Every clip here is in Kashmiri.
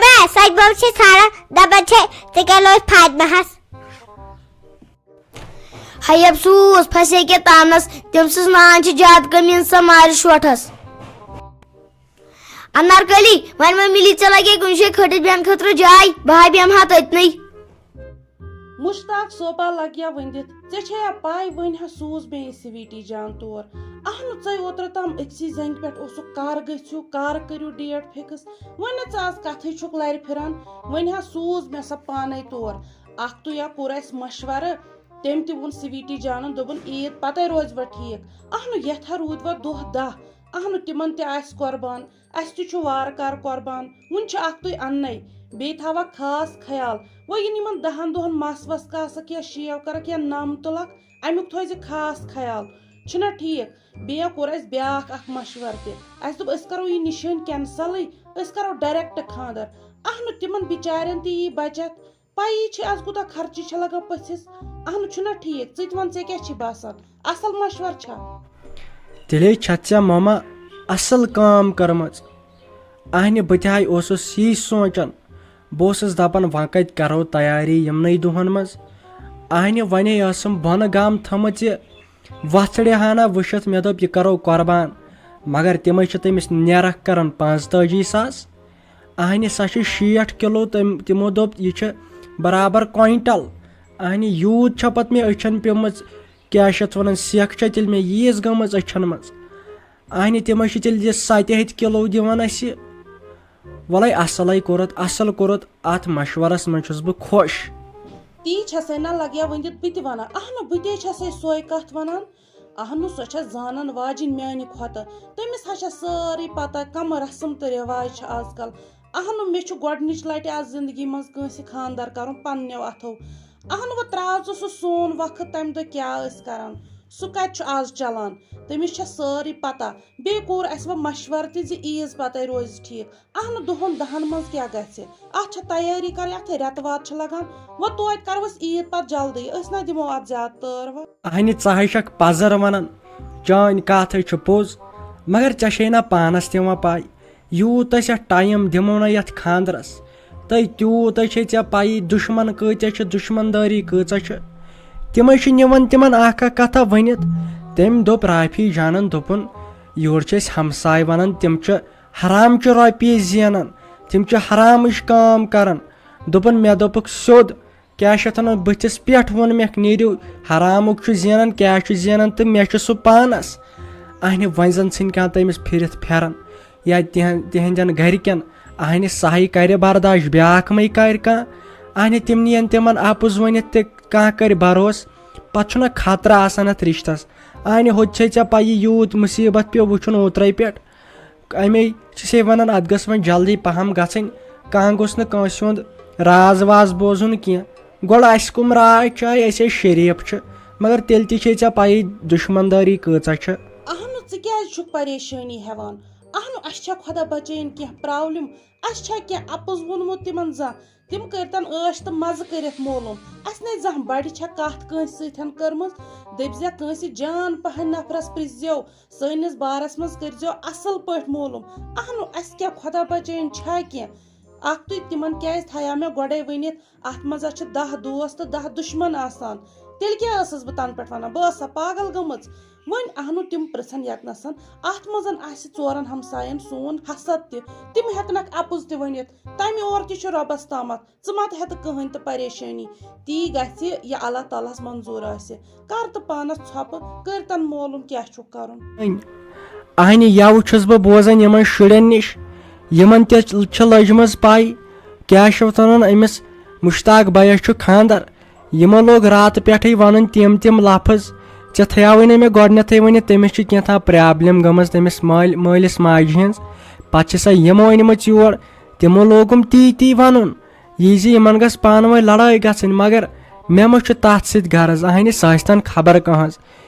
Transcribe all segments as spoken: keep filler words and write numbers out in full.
بے، سۄ تہِ بوٚو چھِ ژھانڈان، دپان چھِ، ژےٚ کیٛاہ لوٚگ فاطمہس؟ ہے افسوس، پھسے کیٛاہ تانس، تٔمۍ سٕنٛز نان چھِ زیادٕ کٔمِن سۄ مارِ شوٹھس۔ انارکلی، وۄنۍ ما مِلی ژےٚ لگے کُنہِ جایہِ کھٔٹِتھ بیٚہنہٕ خٲطرٕ جاے؟ بہٕ ہا بیٚہمہٕ ہا تٔتنٕے۔ مشتاق صٲبا لگیا ؤنِتھ، ژےٚ چھےٚ یا پاے وۄنۍ ہا سوٗز مےٚ یہِ سویٖٹی جان تور۔ اہنُو ژے اوترٕ تام أکسٕے زنگہِ پٮ۪ٹھ اوسُکھ، کر گٔژھِو، کر کٔرِو ڈیٹ فکس، وۄنۍ نہ ژٕ از کتھٕے چھُکھ لرِ پھران، وۄنۍ ہا سوٗز مےٚ سۄ پانے تور۔ اکھ تُے یا کوٚر اسہِ مشورٕ، تٔمۍ تہِ ووٚن سویٖٹی جانن، دوٚپُن عیٖد پتے روزِ وۄنۍ ٹھیٖک۔ اہنُو یتھ ہا روٗدۍ وۄنۍ دۄہ دہ، اہنُو تِمن تہِ آسہِ قربان۔ اسہِ تہِ چھُ وارٕ کارٕ قۄربان، وُنہِ چھُ اکھ تُے اننَے، بیٚیہِ تھاوکھ خاص خیال۔ وۄنۍ یِن یِمن دَہن دۄہن مَس وَس کاسَکھ یا شیو کَرَکھ یا نَم تُلَکھ، اَمیُک تھٲیزِ خاص خیال۔ چھُنہ ٹھیٖک؟ بیٚیہِ کوٚر اَسہِ بیٛاکھ اَکھ مَشوَرٕ تہِ۔ اَسہِ دوٚپ، أسۍ کَرو یہِ نِشٲنۍ cancel-ٕے، أسۍ کَرو direct خانٛدر۔ اَہنُو، تِمن بِچارٮ۪ن تہِ یی بچت۔ پَیی چھِ، از کوٗتاہ خرچہٕ چھِ لگان پٔژھِس۔ اہنُو، چھُنہ ٹھیٖک؟ ژٕ تہِ وَن، ژےٚ کیٛاہ چھی باسان؟ اَصٕل مَشوَرٕ چھا؟ تیٚلے چھَتھ ژےٚ ماما اَصٕل کٲم کٔرمٕژ۔ اہنہِ، بہٕ تہِ ہاے اوسُس یی سونٛچان۔ بہٕ اوسُس دَپان، وۄنۍ کَتہِ کَرو تیٲری یِمنٕے دۄہَن منٛز؟ اہنہِ، وَنے ٲسٕم بۄنہٕ گام تھٲمٕژ یہِ وَژھڑِ ہنا وٕچھِتھ، مےٚ دوٚپ، یہِ کَرو قۄربان۔ مگر تِمَے چھِ تٔمِس نیرَکھ کَران پانٛژتٲجی ساس۔ اہنہِ، سۄ چھِ شیٹھ کِلوٗ، تٔمۍ، تِمو دوٚپ، یہِ چھِ برابر کویِنٹَل۔ اہنہِ، یوٗت چھےٚ پَتہٕ مےٚ أچھَن پیٚمٕژ، کیٛاہ چھِ اَتھ وَنان، سیٚکھ چھےٚ تیٚلہِ مےٚ ییٖژ گٔمٕژ أچھَن منٛز۔ اہنہِ، تِمَے چھِ تیٚلہِ یہِ سَتہِ ہَتہِ کِلوٗ دِوان اَسہِ۔ وَلَے اَصٕلَے کوٚرُتھ، اَصٕل کوٚرُتھ، اَتھ مَشوَرَس منٛز چھُس بہٕ خۄش۔ تی چھَسَے نہ لَگیا ؤنِتھ بہٕ تہِ وَنان۔ اَہنُو، بہٕ تے چھَسَے سۄے کَتھ وَنان۔ اَہنُو، سۄ چھےٚ زانَن واجِنۍ میٛانہِ کھۄتہٕ۔ تٔمِس ہا چھےٚ سٲرٕے پَتہ، کَمہٕ رسم تہٕ رٮ۪واج چھِ آز کَل۔ اَہنُو، مےٚ چھُ گۄڈٕنِچ لَٹہِ آز زِندگی منٛز کٲنٛسہِ خانٛدر کَرُن پنٛنیو اَتھو۔ اَہنُو، وۄنۍ ترٛاو ژٕ سُہ سون وقت، تَمہِ دۄہ کیٛاہ ٲسۍ کَران، سُہ کَتہِ چھُ آز چَلان؟ تٔمِس چھےٚ سٲرٕے پَتہ۔ بیٚیہِ کوٚر اَسہِ وۄنۍ مَشوَرٕ تہِ زِ عیٖذ پَتَے روزِ ٹھیٖک۔ اَہنُو، دۄہَن دَہَن منٛز کیٛاہ گژھِ؟ اَتھ چھےٚ تیٲری کَرٕنۍ، اَتھ ہے رٮ۪تہٕ واد چھِ لَگان۔ وۄنۍ توتہِ کَرو أسۍ عیٖد پَتہٕ جلدی، أسۍ نہ دِمو اَتھ زیادٕ تٲر وٲر۔ اہنہِ، ژٕ ہَے چھَکھ پَزر وَنان، چٲنۍ کَتھ ہے چھِ پوٚز، مگر ژےٚ چھے نہ پانَس تہِ وۄنۍ پَے، یوٗت أسۍ اَتھ ٹایم دِمو نہ یَتھ خانٛدرَس، تہٕ تیوٗت ہے چھے ژےٚ پَیی دُشمَن کۭتیٛاہ چھِ، دُشمَن دٲری کۭژاہ چھِ۔ تِمَے چھِ نِوان تِمَن اَکھ اَکھ کَتھا ؤنِتھ۔ تٔمۍ دوٚپ رافی جانَن، دوٚپُن، یورٕ چھِ أسۍ ہمساے وَنان، تِم چھِ حرام چہِ رۄپیہِ زینان، تِم چھِ حرامٕچ کٲم کران۔ دوٚپُن، مےٚ دوٚپُکھ سیوٚد، کیٛاہ چھِ اَتھ وَنان، بٕتھِس پٮ۪ٹھ ووٚن مےٚ، نیٖرِو، حرامُک چھُ زینان، کیٛاہ چھُ زینان، تہٕ مےٚ چھُ سُہ پانَس۔ اہنہِ، وۄنۍ زَن ژھٕنۍ کانٛہہ تٔمِس پھِرِتھ پھٮ۪ران یا تِہن-، تِہنٛدٮ۪ن گرِکٮ۪ن۔ اہنہِ، سۄ ہَے کَرِ برداش، بیٛاکھ مَے کَرِ کانٛہہ۔ اہنہِ، تِم نِیَن تِمَن اَپُز ؤنِتھ تہِ کانٛہہ کَرِ بروس، پَتہٕ چھُنہ خطرٕ آسان اَتھ رِشتَس۔ اہنہِ، ہوٚتہِ چھے ژےٚ پَیی یوٗت مُصیٖبت پیوٚو وٕچھُن اوترَے پٮ۪ٹھ۔ اَمے چھِ سے وَنان، اَتھ گٔژھ وۄنۍ جلدی پَہَم گژھٕنۍ۔ کانٛہہ گوٚژھ نہٕ کٲنٛسہِ ہُنٛد راز واز بوزُن کینٛہہ۔ گۄڈٕ اَسہِ کَم راے چھِ، أسۍ ہے شریٖف چھِ، مگر تیٚلہِ تہِ چھے ژےٚ پَیی دُشمن دٲری کۭژاہ چھِ۔ اہنُو، ژٕ کیٛازِ چھُکھ پریشٲنی ہٮ۪وان؟ اہنُو، اَسہِ چھا خۄدا بچٲیِن کینٛہہ problem؟ اَسہِ چھا کینٛہہ اَپُز ووٚنمُت تِمن زانٛہہ؟ تِم کٔرۍتن عٲش تہٕ مَزٕ کٔرِتھ مولوٗم۔ اَسہِ نے زانٛہہ بَڑِ چھا کَتھ کٲنٛسہِ سۭتۍ کٔرمٕژ؟ دٔپۍ زٮ۪کھ کٲنٛسہِ جان پہن نفرس پرٛژھزیو۔ سٲنِس بارس منٛز کٔرۍزیو اصل پٲٹھۍ معلوم۔ اہنُو، اسہِ کیٛاہ خۄدا بچٲیِن چھا کینٛہہ؟ اکھ تُہۍ تِمن کیٛازِ تھایاو مےٚ گۄڈے ؤنِتھ، اتھ منٛز ہا چھِ دَہ دوست تہٕ دَہ دُشمن آسان۔ تیٚلہِ کیٛاہ ٲسٕس بہٕ تنہٕ پٮ۪ٹھ ونان؟ بہٕ ٲسا پاگل گٔمٕژ؟ وۄنۍ اہنُو تِم پرژھن یتنسن، اتھ منٛز آسہِ ژورن ہمساین سون حسد تہِ، تِم ہٮ۪کنکھ اپُز تہِ ؤنِتھ۔ تمہِ اورٕ تہِ چھُ رۄبس تامتھ۔ ژٕ مہ تہٕ ہٮ۪تہٕ کٕہٕنۍ تہِ پریشٲنی، تی گژھِ یہِ اللہ تعالیٰ ہس منظوٗر آسہِ۔ کر تہٕ پانس ژھۄپہٕ، کٔرۍ تن معلوم کیٛاہ چھُکھ کرُن۔ اہنہِ یوٕ چھُس بہٕ بوزان یِمن شُرٮ۪ن نِش، یِمن تہِ چھِ لٔجمٕژ پَے کیٛاہ چھِ وَنان أمِس مشتاق بھیَس چھُ خانٛدر۔ یِمو لوگ راتہٕ پٮ۪ٹھٕے وَنُن تِم تِم لفظ، ژےٚ تھٲیاوٕے نہٕ مےٚ گۄڈٕنٮ۪تھٕے ؤنِتھ تٔمِس چھِ کینٛژھا problem گٔمٕژ تٔمِس مٲلۍ، مٲلِس ماجہِ ہِنٛز، پَتہٕ چھِ سۄ یِمو أنمٕژ یور۔ تِمو لوگُم تی تی وَنُن، یہِ زِ یِمن گٔژھ پانہٕ ؤنۍ لڑٲے گژھٕنۍ، مگر مےٚ مہ چھُ تتھ سۭتۍ غرض، اہنہِ سۄ ٲسۍ تن خبر کٕہٕنٛز۔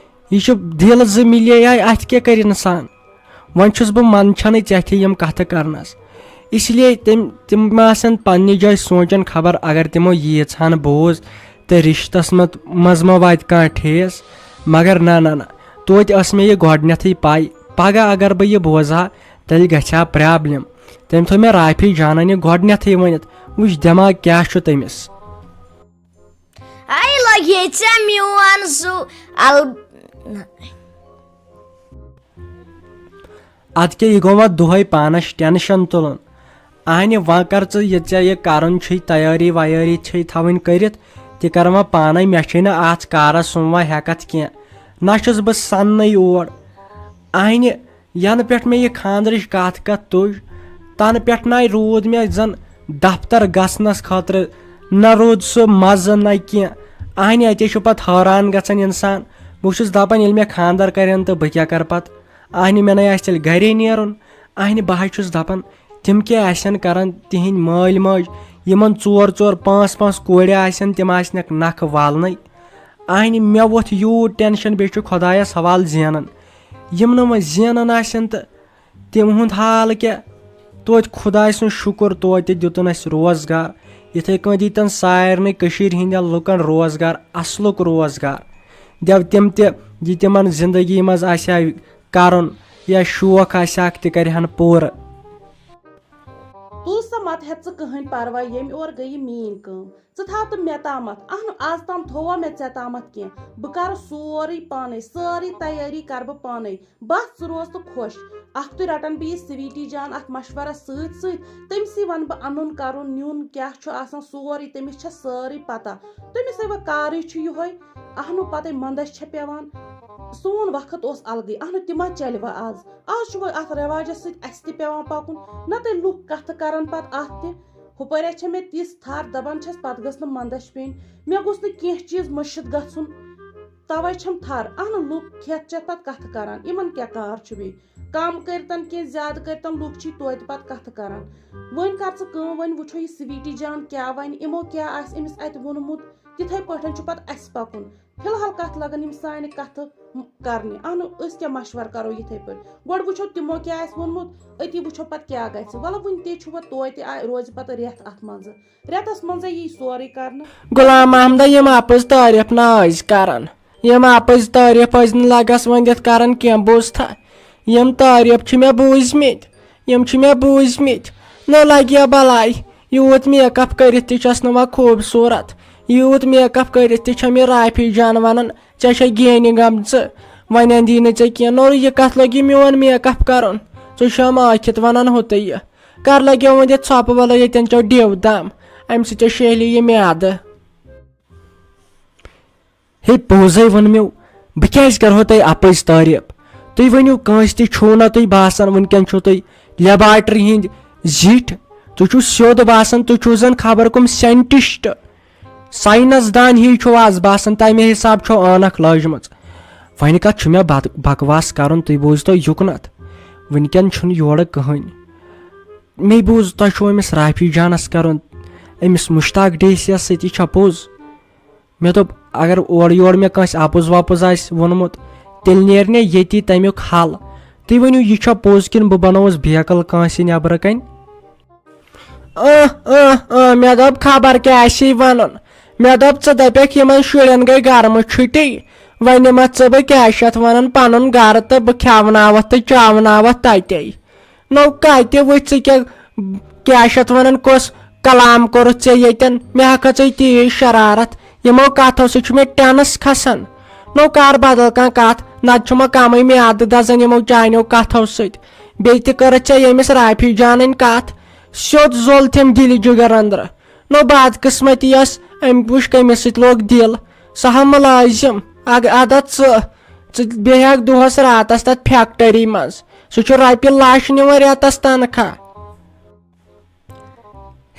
یہِ چھُ دِل زٕ مِلے آے، اتھ کیٛاہ کرِ انسان؟ وۄنۍ چھُس بہٕ منٛدچھنٕے ژےٚ تھے یِم کتھٕ کرنس۔ اس لیے تِم، تِم ما آسن پننہِ جایہِ سونٛچان، خبر اگر تِمو ییٖژ ہن بوٗز تہٕ رشتس مت-، منٛز ما واتہِ کانٛہہ ٹھیس۔ مگر نہ، نہ، نہ، توتہِ ٲس مےٚ یہِ گۄڈنیتھٕے پاے، پگاہ اگر بہٕ یہِ بوزٕ ہا، تیٚلہِ گژھِ ہا problem۔ تٔمۍ تھوٚو مےٚ رافی جانن یہِ گۄڈٕنیتھٕے ؤنِتھ، وٕچھ دٮ۪ماغ کیٛاہ چھُ تٔمِس۔ ہے لگے ژےٚ میون زُو ال ادٕ کیٛاہ، یہِ گوٚو وۄنۍ دۄہے پانس ٹینشن تُلُن۔ اہنہِ، وۄنۍ کر ژٕ یہِ ژےٚ یہِ کرُن چھُے، تیٲری ویٲری چھے تھاوٕنۍ کٔرِتھ، تہِ کر وۄنۍ پانے، مےٚ چھے نہٕ اتھ کارس سُم وۄنۍ ہٮ۪کتھ کینٛہہ، نہ چھُس بہٕ سننٕے اور۔ اہنہِ، ینہٕ پٮ۪ٹھ مےٚ یہِ خانٛدرٕچ کتھ کتھ تُج، تنہٕ پٮ۪ٹھ نَے روٗد مےٚ زن دفتر گژھنس خٲطرٕ، نہ روٗد سُہ مزٕ نہ کینٛہہ۔ اہنہِ، اتے چھُ پتہٕ حٲران گژھان انسان۔ بہٕ چھُس دپان، ییٚلہِ مےٚ خانٛدر کرن تہٕ بہٕ کیٛاہ کرٕ پتہٕ؟ اہنہِ، مےٚ نَے آسہِ تیٚلہِ گرے نیرُن۔ اہنہِ، بہٕ حظ چھُس دپان، تِم کیٛاہ آسن کران، تِہنٛدۍ مٲلۍ ماجہِ، یِمن ژور ژور پانٛژھ پانٛژھ کورِ آسن، تِم آسنکھ نکھٕ والنٕے۔ اہنہِ، مےٚ ووٚتھ یوٗت ٹینشن، بیٚیہِ چھُ خۄدایس حوالہٕ زینان۔ یِم نہٕ وۄنۍ زینان آسن تہٕ تِم ہُنٛد حال کیٛاہ؟ توتہِ خۄداے سُنٛد شُکُر، توتہِ دیُتُن اَسہِ روزگار۔ یِتھَے کٔنۍ دیٖتن سارنٕے کٔشیٖرِ ہِنٛدٮ۪ن لُکن روزگار، اَصلُک روزگار۔ دٮ۪و تِم تہِ، یہِ تِمن زندگی منٛز آسہِ ہا کرُن یا شوق آسہِ ہاکھ، تہِ کرِ ہن پوٗرٕ۔ تُل سا، مت ہیٚتھ ژٕ کٕہٕنۍ پرواے، ییٚمہِ اورٕ گٔیہِ میٲنۍ کٲم۔ ژٕ تھاو تہٕ مےٚ تامتھ، اہنُو، از تام تھووا مےٚ ژےٚ تامتھ کینٛہہ؟ بہٕ کرٕ سورُے پانے، سٲرٕے تیٲری کرٕ بہٕ پانے۔ بس، ژٕ روز تہٕ خۄش۔ اکھتُے رٹن بہٕ یہِ سویٹی جان اکھ مشورس سۭتۍ سۭتۍ، تٔمسٕے ونہٕ بہٕ انُن کرُن نیُن کیٛاہ چھُ آسان سورُے، تٔمِس چھےٚ سٲرٕے پتہ۔ تٔمِس ہے وۄنۍ کارٕے چھُ یِہوے، اہنُو، پتے منٛدچھ چھےٚ پٮ۪وان۔ سون وقت اوس الگٕے، اہنُو، تہِ ما چلہِ وۄنۍ از؟ آز چھُ وۄنۍ اتھ رٮ۪واجس سۭتۍ اسہِ تہِ پٮ۪وان پکُن، نتہٕ لُکھ کتھٕ کرن پتہٕ اتھ تہِ۔ ہُپٲرۍ چھےٚ مےٚ تِژھ تھر، دپان چھس پتہٕ گٔژھ نہٕ منٛدچھ پیٚنۍ۔ مےٚ گوٚژھ نہٕ کینٛہہ چیٖز مٔشِتھ گژھُن، توے چھم تھر۔ اہنُو، لُکھ کھٮ۪تھ چٮ۪تھ پتہٕ کتھٕ کران، یِمن کیٛاہ کار چھُ بیٚیہِ؟ کم کٔرتن کینٛہہ، زیادٕ کٔرتن، لُکھ چھی توتہِ پتہٕ کتھٕ کران۔ وۄنۍ کر ژٕ کٲم، وۄنۍ وٕچھو یہِ سویٹی جان کیٛاہ ونہِ، یِمو کیٛاہ آسہِ أمِس اتہِ ووٚنمُت، تِتھے پٲٹھۍ چھُ پتہٕ اسہِ پکُن۔ فی الحال کتھ لگن یِم سانہِ کتھٕ کرنہِ۔ اہنُو، أسۍ کیٛاہ مشورٕ کرو یِتھے پٲٹھۍ؟ گۄڈٕ وٕچھو تِمو کیٛاہ آسہِ ووٚنمُت، أتی وٕچھو پتہٕ کیٛاہ گژھِ۔ ولہٕ وُنہِ تہِ چھُ وۄنۍ توتہِ آ-، روزِ پتہٕ رٮ۪تھ اتھ منٛزٕ۔ رٮ۪تس منٛزے یی سورُے کرنہٕ۔ غلام محمدہ، یِم اپٕز تعریف نہ ٲسۍ کران، یِم اپٕز تعریف ٲسۍ نہٕ لگس وۄنۍ دِتھ کران کینٛہہ، بوٗزتھا؟ یِم تعریف چھِ مےٚ بوٗزمٕتۍ، یِم چھِ مےٚ بوٗزمٕتۍ۔ نہ لگہِ یا بلاے، یوٗت میک اپ کٔرِتھ تہِ چھس نہٕ وۄنۍ خوٗبصوٗرت، یوٗت میک اپ کٔرِتھ تہِ چھم یہِ رافی جان ونان، ژےٚ چھے گینہِ گٔمژٕ، وۄنۍ اندی نہٕ ژےٚ کینٛہہ۔ نوٚو، یہِ کتھ لگہِ میون میک اپ کرُن؟ ژٕ چھم ٲکھِتھ ونان ہُتہٕ یہِ۔ کر لگیو وۄنۍ یہِ ژھۄپہٕ وَلہٕ ییٚتٮ۪ن چیو ڈیو دم، امہِ سۭتۍ چیو شیہلی یہِ میادٕ۔ ہے، پوٚزے ووٚن مےٚ، بہٕ کیازِ کرہو تۄہہِ اپٕز تعریف؟ تُہۍ ؤنِو، کٲنٛسہِ تہِ چھُو نہ تُہۍ باسان وٕنکیٚن چھُو تُہۍ لیبارٹری ہٕنٛدۍ زِٹھۍ؟ تُہۍ چھِو سیوٚد باسان، تُہۍ چھِو زن خبر کٕم ساینٹسٹ، ساینس دان ہی چھِو آز باسان، تمے حساب چھو عٲنکھ لٲجمٕژ۔ وۄنۍ کتھ چھُ مےٚ بد-، بکواس کرُن، تُہۍ بوٗزتو یُکنتھ، وٕنکیٚن چھُنہٕ یورٕ کٕہٕنۍ۔ مےٚ بوٗز تۄہہِ چھُو أمِس رافی جانس کرُن، أمِس مشتاق ڈے سی یس سۭتۍ، یہِ چھا پوٚز؟ مےٚ دوٚپ، اگر اورٕ یورٕ مےٚ کٲنٛسہِ اپُز وپُز آسہِ ووٚنمُت، تیٚلہِ نیرِ نے ییٚتی تمیُک حل۔ تُہۍ ؤنِو، یہِ چھا پوٚز کِنہٕ بہٕ بنووُس بیکل کٲنٛسہِ نیبرٕ کنۍ؟ اہ، اہ، اہ، مےٚ دوٚپ، خبر کیٛاہ آسی ونُن۔ مےٚ دوٚپ، ژٕ دپکھ، یِمن شُرٮ۪ن گٔے گرمہٕ چھُٹی، وۄنۍ نِمتھ ژٕ بہٕ کیٛاہ چھِ اتھ ونان پنُن گرٕ تہٕ بہٕ کھٮ۪وناوتھ تہٕ چاوناوتھ تتے۔ نو کتہِ وٕچھ ژٕ کیٛاہ، کیٛاہ چھِ اتھ ونان، کۄس کلام کوٚرُتھ ژےٚ ییٚتٮ۪ن؟ مےٚ ہا کھژے تیٖژ شرارت، یِمو کتھو سۭتۍ چھُ مےٚ ٹینس کھسان۔ نو کر بدل کانٛہہ کتھ، نتہٕ چھُ مےٚ کمٕے میادٕ دزان یِمو چانیو کتھو سۭتۍ۔ بیٚیہِ تہِ کٔرٕتھ ژےٚ ییٚمِس رافی جانٕنۍ کتھ، سیوٚد زول تھیم دِلہِ جگر اندرٕ۔ نو بدقسمتی ٲس، أمۍ وٕچھ کٔمِس سۭتۍ لوٚگ دِل۔ سُہ ہا مُلٲزِم، اگ-، اَدٕ ژٕ، ژٕ بیٚہکھ دۄہس راتس تتھ فیکٹری منٛز۔ سُہ چھُ رۄپیہِ لچھ نِوان رٮ۪تس تنخواہ۔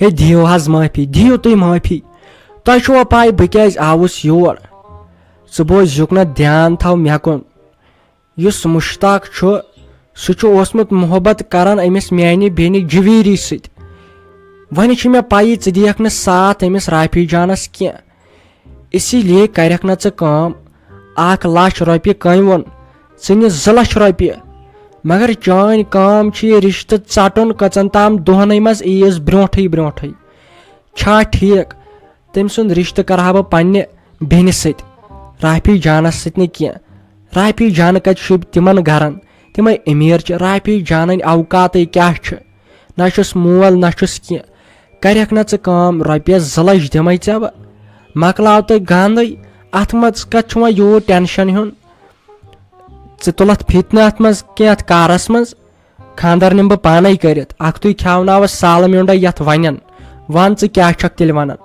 ہے، دِیِو حظ معٲفی، دِیِو تُہۍ معٲفی۔ تۄہہِ چھُوا پَے بہٕ کیٛازِ آوُس یور؟ ژٕ بوز یُکنتھ، دھیان تھاو مےٚ کُن۔ یُس مشتاق چھُ، سُہ چھُ اوسمُت محبت کران أمِس میانہِ بیٚنہِ جویری سۭتۍ۔ وۄنۍ چھِ مےٚ پَیی ژٕ دِیَکھ نہٕ ساتھ أمِس رافی جانس کینٛہہ، اسی لیے کرکھ نہ ژٕ کٲم۔ اکھ لچھ رۄپیہِ کٔمۍ ووٚن؟ ژٕ نہِ زٕ لچھ رۄپیہِ۔ مگر چٲنۍ کٲم چھِ یہِ رشتہٕ ژٹُن کٔژن تام دۄہنٕے منٛز عیٖز برونٹھٕے برونٹھٕے۔ چھا ٹھیک؟ تٔمۍ سُنٛد رشتہٕ کرٕ ہا بہٕ پننہِ بیٚنہِ سۭتۍ، رافی جانس سۭتۍ نہٕ کینٛہہ۔ رافی جان کتہِ شوٗبہِ تِمن گرن؟ تِمے امیر چھِ۔ رافی جانٕنۍ اوقاتٕے کیٛاہ چھِ؟ نہ چھُس مول نہ چھُس کینٛہہ۔ کَرٮ۪کھ نہ ژٕ کٲم، رۄپیَس زٕ لَچھ دِمَے ژےٚ بہٕ، مۄکلاو تہٕ گاندَے۔ اَتھ منٛز کَتھ چھُ وۄنۍ یوٗت ٹٮ۪نشَن ہیوٚن؟ ژٕ تُلَتھ فِتنہٕ اَتھ منٛز کینٛہہ، اَتھ کارَس منٛز؟ خانٛدَر نِمہٕ بہٕ پانَے کٔرِتھ، اَکھتُے کھیٛاوناوَس سالہٕ میوٚنٛڈَے یَتھ وَنٮ۪ن۔ وَن ژٕ کیٛاہ چھَکھ تیٚلہِ وَنان؟